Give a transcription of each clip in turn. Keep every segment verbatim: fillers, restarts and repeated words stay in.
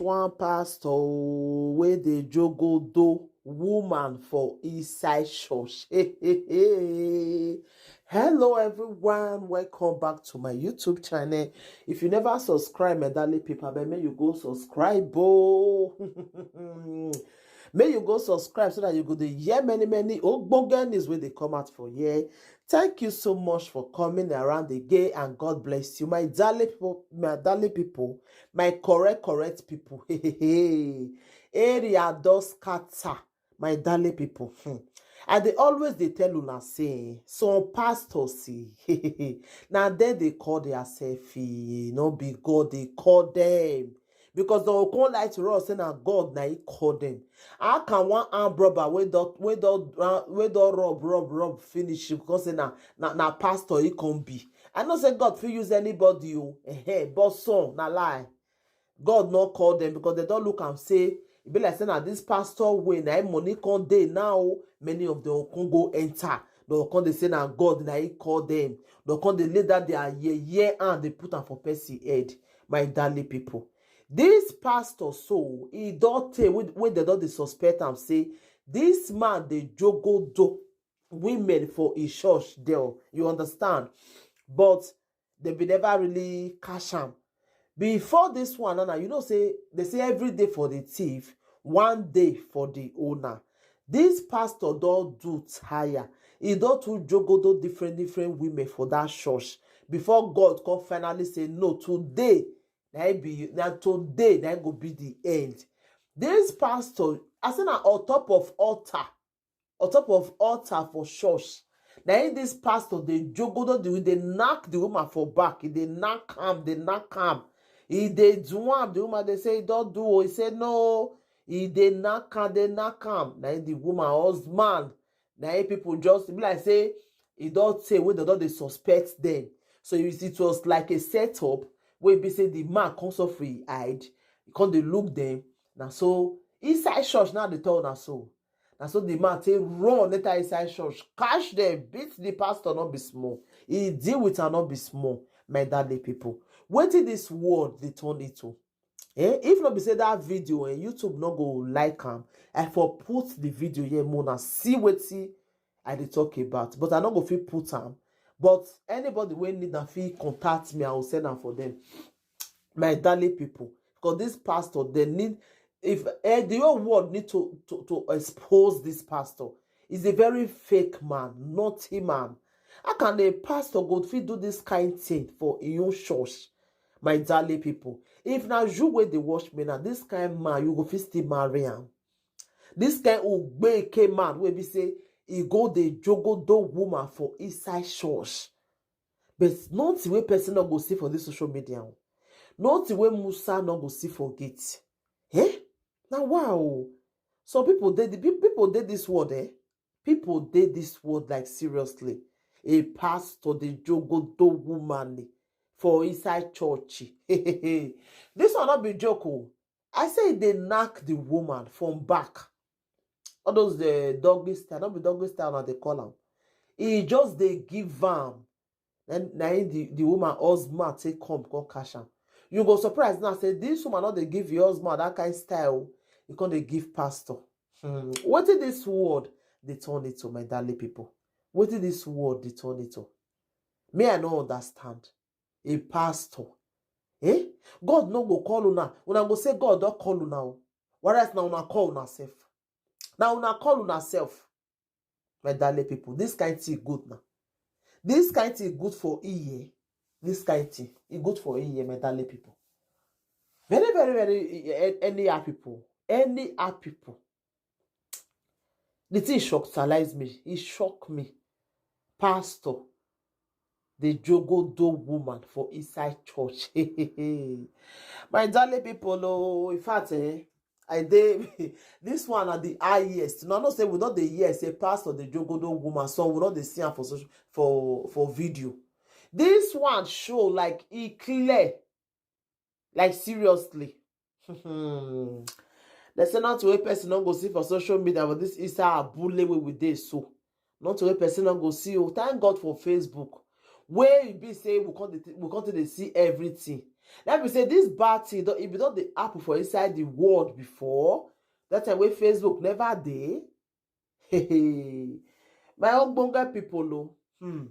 One pastor wey dey jogodo woman for inside church. Hello everyone, welcome back to my YouTube channel. If you never subscribe, my darling people, abeg make you go subscribe o. Make you go subscribe so that you go dey hear many many ogbonge news wey dey come out for here. Thank you so much for coming around again, and God bless you, my darling people, my darling people, my correct correct people. Area don scatter, my darling people. Hmm. I dey always dey tell una say some pastors, see, na dem dey call their self, eh, no be God dey call them. Because dem go come lie to us say na God na he call them. How can one armed robber wey don wey don ra- wey don rob rob rob finish, you come say na na na pastor he come be? I know say God fit use anybody o, eh, but some na lie. God no call them because they don look am say e be like say na this pastor way na him money come dey now. Many of them come go enter. Dem come dey say na God na he call them. Dem come dey lay that their yeye hand dey put am for person head. My darling people, this pastor so e don tey wey wey dem don dey suspect am say this man dey jogodo women for his church there. You understand? But they bin never really catch am. Before this one, now you know say they say every day for the thief, one day for the owner. This pastor don do tire. He don too jogodo different different women for that church. Before God come finally say no, today na e be na today na e go be the end. This pastor, I say na on top of altar, on top of altar for church. Na him this pastor dey jogodo the dey knack the woman for back. He dey knack am, dey knack am. He dey do am. The woman dey say he don do o. He say no. He dey knack am, dey knack am. Na him the woman husband. Na him people just be like say e don tey wey dem don dey suspect them. So it, it was like a setup wey be say the man come suffer, he hide, he come dey look them. Na so inside church now dey tell una so. Na so the man take run enter inside church, catch them, beat the pastor not be small. He deal with her not be small. My darling people, wetin this world dey turn into? Eh? If not be say that video and YouTube not go like am, I for put the video here more na see wetin I dey talk about, but I no go fit put am. But anybody wey need am fit contact me, I will send am for them. My darling people, because this pastor, they need if eh, the whole world need to to, to expose this pastor. He's a very fake man, naughty man. How can a pastor go fit do this kind thing for him own church? My darling people, if na you wey dey watch me now, this kind man you go fit still marry am. This kind ogbeke man wey be say he go dey jogodo woman for inside church. But nothing wey person no go see for this social media o. Nothing wey Musa no go see for gate. Eh? Na wow. Some people dey the pe- people dey this world, eh? People dey this world like seriously. A pastor dey jogodo woman for inside church. This one not be joke o. I say they knack the woman from back. All those the doggy style, not be doggy style now they call am. He just dey give am. Then na him the, the woman husband take come come catch am. You go surprise now say this woman not dey give your husband that kind style. You come dey give pastor. Hmm. Wetin this world dey turn it to, my darling people? Wetin this world dey turn it to? Me, I no understand. A pastor. Eh? God no go call una. Una go say God don call una o. Whereas na una call una self. Na una call una self. My darling people, this kind thing good now. This kind thing good for ear. This kind thing, e good for ear, my darling people. Very, very, very eh, eh, anyhow people. Anyhow people. The thing shockalize me. E shock me. Pastor, the jogodo woman for inside church. My darling people, oh, in fact, eh, I dey this one are the highest. No, no say we not the yes, a pastor the jogodo woman, so we not the see am for social, for for video. This one show like e clear, like seriously. They say not to a person not go see for social media, but this is a bully way with this so. Not to a person not go see you. Thank God for Facebook. Wey e be say we come dey, we come dey see everything. Let me say this bad thing don, e be don dey happen for inside the world before. That time wey Facebook never dey. My ogbonge people o. Hmm.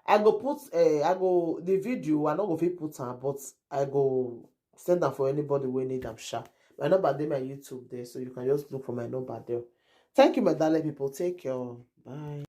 I go put, uh, I go, the video, I no go fit put am, but I go send am for anybody wey need am sha. My number dey my YouTube there, so you can just look for my number there. Thank you, my darling people. Take care. Bye.